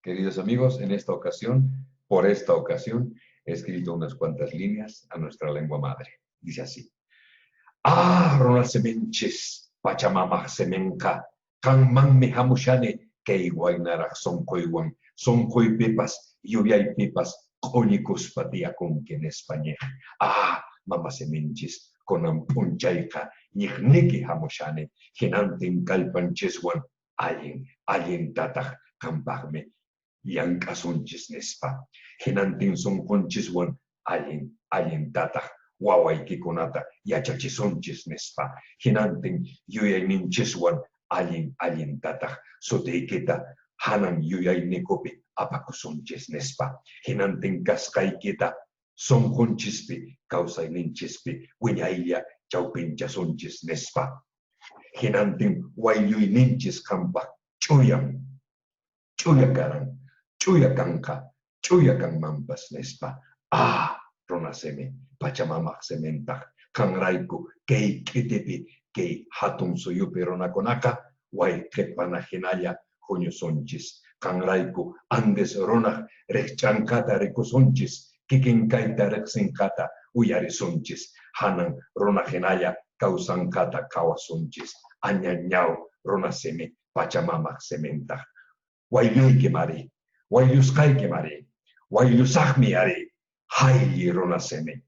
Queridos amigos, en esta ocasión, por esta ocasión, he escrito unas cuantas líneas a nuestra lengua madre. Dice así. Ah, runasiminchis, Pachamamaq siminqa, qanmanmi hamushani kay waynaraq sunquywan, sunquypipas, yuyaypipas q'uñikuspa tiyakunki nispa ñiq. Ah, mama siminchis, kunan p'unchayqa ñiqniki hamushani, hinantin kallpanchiswan allin, allintataq qampaqmi llank'asunchis nispa. Hinantin sunqunchiswan allin, allintataq wawaykikunata yachachisunchis nispa. Hinantin yuyayninchiswan allin, allintataq sutiykita hanan yuyaynikupi apakusunchis nispa. Hinantin kasqaykita sunqunchispi, kawsayninchispi wiñaylla chawpinchasunchis nispa. Hinantin waylluyninchis qampaq ch'uyan, ch'uya karan, ch'uya kanqa, ch'uya kanmanpas nispa. Ah, runasimi, Pachamamaq simintaq, qanrayku kay k'itipi, kay hatun suyupi runakunaqa wayqipana hinalla huñusunchis. Qanrayku Andes runaq riqch'anqata rikusunchis, kikin kayta riqsinqata uyarisunchis, hanan runa hinalla kawsanqata qhawasunchis. Añañaw runasimi, Pachamamaq simintaq. Waylluyki mari, wayllusqayki mari, wayllusaqmi ari, haylli runasimi.